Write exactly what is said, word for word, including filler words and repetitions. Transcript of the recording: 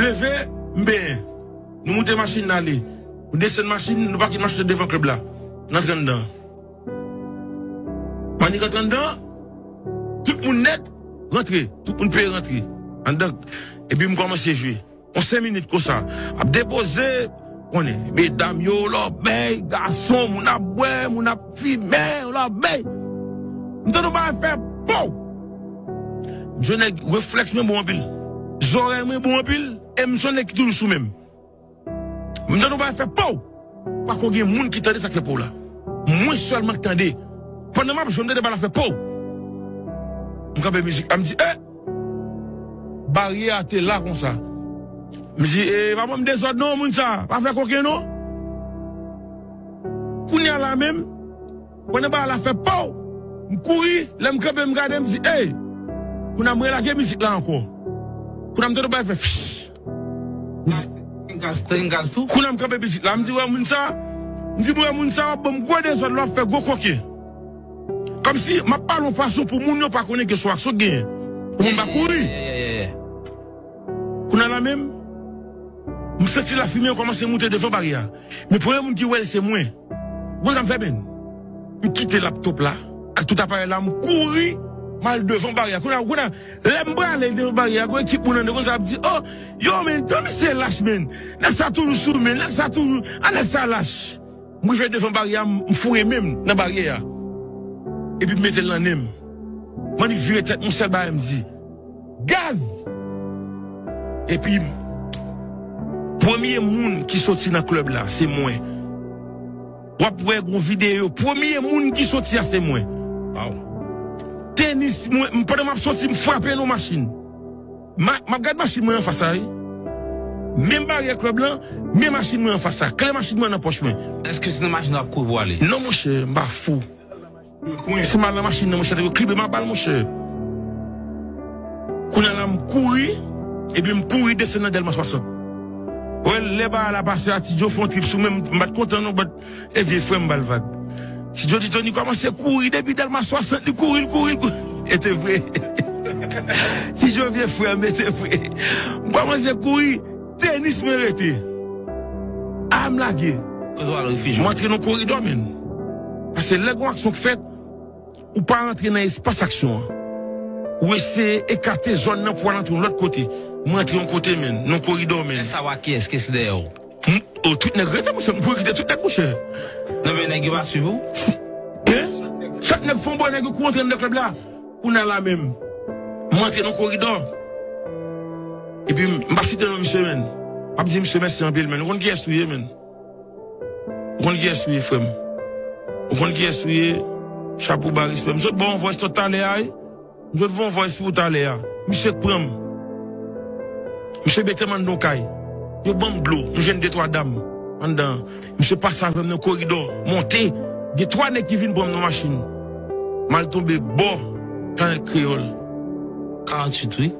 leve, m benyen. Nou moute machin n ale. Nou desann machin, nou pake machin nan devan klèb la. N antre anndan. Manik antre anndan, tout moun nèt, rantre. Tout moun peye rantre. Anndan, epi m kòmanse jwe. Yon senk minit konsa. Ap depoze, konnen, medam yo, lòbèy, gason, moun ap bwè, moun ap fimen, lòbèy. M tande yon bagay fè pow! M jwenn nèg reflèks mwen bon anpil. Zòrèy mwen bon anpil. E m se yon nèg ki toujou sou men m. M tande yon bagay fè pow! Pa ko gen moun ki tande sa k fè pow la. Mwen sèlman k tande. Pandan m ap jwe, m tande bagay la fè pow! M kanpe mizik la, m di, eh! Baryè a te la konsa. M di, eh, pa ban m dezòd non, moun sa. Pa fè koken non. Kounye a la menm, pandan bagay la fè pow! M kouri, lè m kanpe, m gade, m di, ey! Kounye a m relage mizik la ankò. Kounye a m tande bagay fè fch. M di, Trin gaz, trin gaz tou. Kounye a m kanpe mizik la, m di, wè moun sa? M di, wè moun sa, w ap ban m gwo dezòd la, w ap fè gwo koken. Kòmsi m ap pale yon fason pou moun yo pa konnen ke se yon aksyon k genyen. Pou moun pa kouri. Yeah, yeah, yeah, yeah. Kounye a la menm, m santi lafimen an kòmanse moute devan baryè a. Men premye moun ki wè l se mwen. Ou konn sa m fè, menn? M kite laptop la, ak tout aparèy la, m kouri, m al devan baryè a. Kounye a, kounye a, lè m prale devan baryè a, gon ekip moun anndan konsa ap di, oh, yo, menn, tan misye lach, menn. Nèg sa toujou sou, menn. Nèg sa toujou, a nèg sa lach. M rive devan baryè a, m, m foure men m nan baryè a. Epi m mete l nan nen m. M annik vire tèt, yon sèl bagay m di, gaz! Epi, premye moun ki soti nan klèb la, se mwen. W ap wè gon videyo, premye moun ki soti a, se mwen. Wow. Tenis, mwen, m, pandan m ap soti, m frape nan machin. Ma, m ap gade machin mwen anfas la, wi. Menm baryè klèb lan, menm machin mwen anfas la. Kle machin mwen nan pòch mwen. Èske se nan machin w ap kouri pou ale? Non, monchè, m pa fou. Se m al nan machin nan, monchè, yo klibe m a bal, monchè. Kounye a la, m kouri, epi m kouri desann nan Dèlma swasant. Wè, lè bagay la pase a, Ti Djo fè yon trip sou mwen, m pa t kontan non, but e vye frè m ba l vag. Ti Djo di Tony kòmanse kouri depi Dèlma swasant, li kouri, li kouri, li kouri. E te vre. Ti Djo vye frè m, e te vre. M kòmanse kouri, tenis mwen rete. A m lage. Kote w al refijye w? M antre nan koridò, menn. Paske lè gon aksyon k fèt, ou pa rantre nan espas aksyon an. Ou eseye ekate zòn nan pou al antre yon lòt kote. Mwen antre yon kote, menn, nan koridò, menn. Lè sa w ak kiyès, kiyès ki dèyè w? M, oh, tout nèg rete, monchè. M kouri kite tout nèg, monchè. Non, men nèg yo pa swiv ou? Hein? Chak nèg fè yon bò, nèg yo kouri antre anndan klèb la. Kounye a la menm, m antre nan koridò. Epi m, m pa site non misye, menn. M ap di misye mèsi anpil, menn. Ou konn kiyès ou ye, menn? Ou konn kiyès ou ye, frè m? Ou konn kiyès ou ye? Chapo ba, respè. M sot ba w yon voice note talè a, wi. M sot voye yon voice pou ou talè a. Misye k pran m. Misye mete m anndan yon kay. Yo ban m dlo. M jwenn de twa dam anndan. Misye pase avè m nan koridò. Monte. Gen twa nèg ki vin pran m nan machin. M al tonbe bò Kanal Kreyòl. Karanntuit, wi.